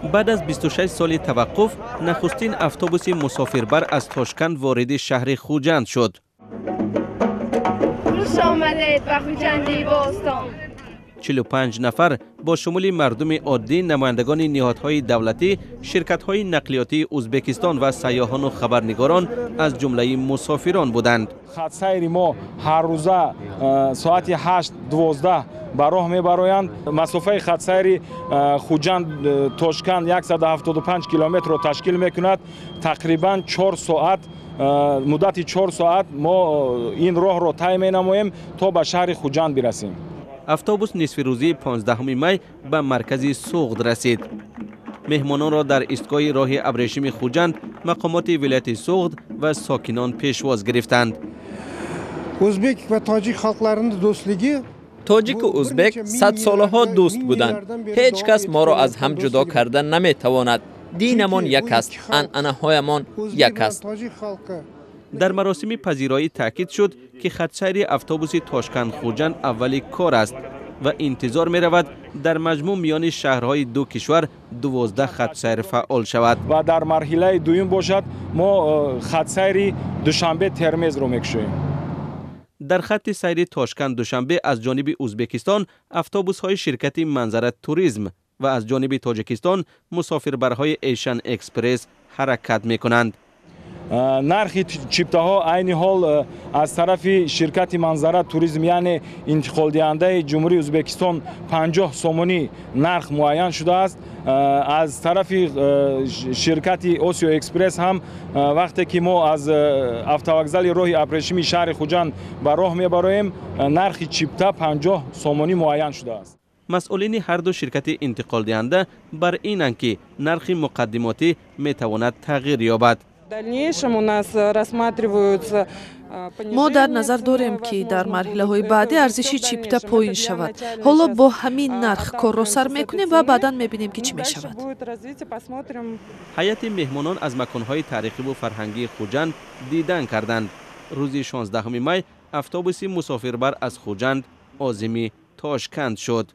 Баъд аз 26 соли таваққуф нахустин автобуси мусофирбар аз Тошканд вориди шаҳри Хуҷанд шуд. Хуш омадед ба Хуҷанди бостон. 45 нафар бо шумули мардуми оддӣ, намояндагони ниҳодҳои давлатӣ, ширкатҳои нақлиётии Ӯзбекистон ва сайёҳону хабарнигорон аз ҷумлаи мусофирон буданд. Хатсайри мо ҳар рӯза соати 8:12 ба роҳ мебароянд. Масофаи хатсайри Хуҷанд Тошканд 175 километрро ташкил мекунад. Тақрибан 4 соат, муддати 4 соат мо ин роҳро тай менамоем, то ба шаҳри Хуҷанд бирасем. Автобус нисфирӯзии 15 май ба маркази Суғд расид. Меҳмононро дар истгоҳи роҳи абрешими Хуҷанд мақомоти вилояти Суғд ва сокинон пешвоз гирифтанд. O'zbek va tojik xalqlarini do'stligi Тоҷику узбек садсолаҳо дӯст буданд. Ҳеҷ кас моро аз ҳам ҷудо карда наметавонад. Динамон як аст, анъанаҳоямон як аст. Дар маросими пазироӣ таъкид шуд, ки хатсайри автобуси Тошканд Хуҷанд аввали кор аст ва интизор меравад, дар маҷмӯъ миёни шаҳрҳои ду кишвар 12 хатсайр фаъол шавад. Ва дар марҳилаи дуюм бошад, мо хатсайри Душанбе Термезро мекушоем. Дар хатти сайри Тошканд Душанбе аз ҷониби Ӯзбекистон автобусҳои ширкати Манзара Туризм ва аз ҷониби Тоҷикистон мусофирбарҳои Эйшан Экспресс ҳаракат мекунанд. Нархи чиптаҳо айни ҳол аз тарафи ширкати Манзара Туризм, яъне интиқолдиҳандаи Ҷумҳурии Ӯзбекистон, 50 сомонӣ нарх муайян шудааст. Аз тарафи ширкати Осиё Экспресс ҳам, вақте ки мо аз автовокзали роҳи абрешими шаҳри Хуҷанд ба роҳ мебароем, нархи чипта 50 сомонӣ муайян шудааст. Масъулини ҳарду ширкати интиқолдиҳанда бар инанд, ки нархи муқаддимотӣ метавонад тағйир ёбад. В дальнейшем у нас рассматриваются Мо дар назар дорем, ки дар марҳилаҳои баъдӣ арзиши чипта поин шавад. Ҳоло бо ҳамин нарх корро сар мекунем ва баъдан мебинем, ки чӣ мешавад. Ҳайати меҳмонон аз маконҳои таърихиву фарҳангии Хуҷанд дидан карданд. Рӯзи 16 май автобуси мусофирбар аз Хуҷанд озими Тошканд шуд.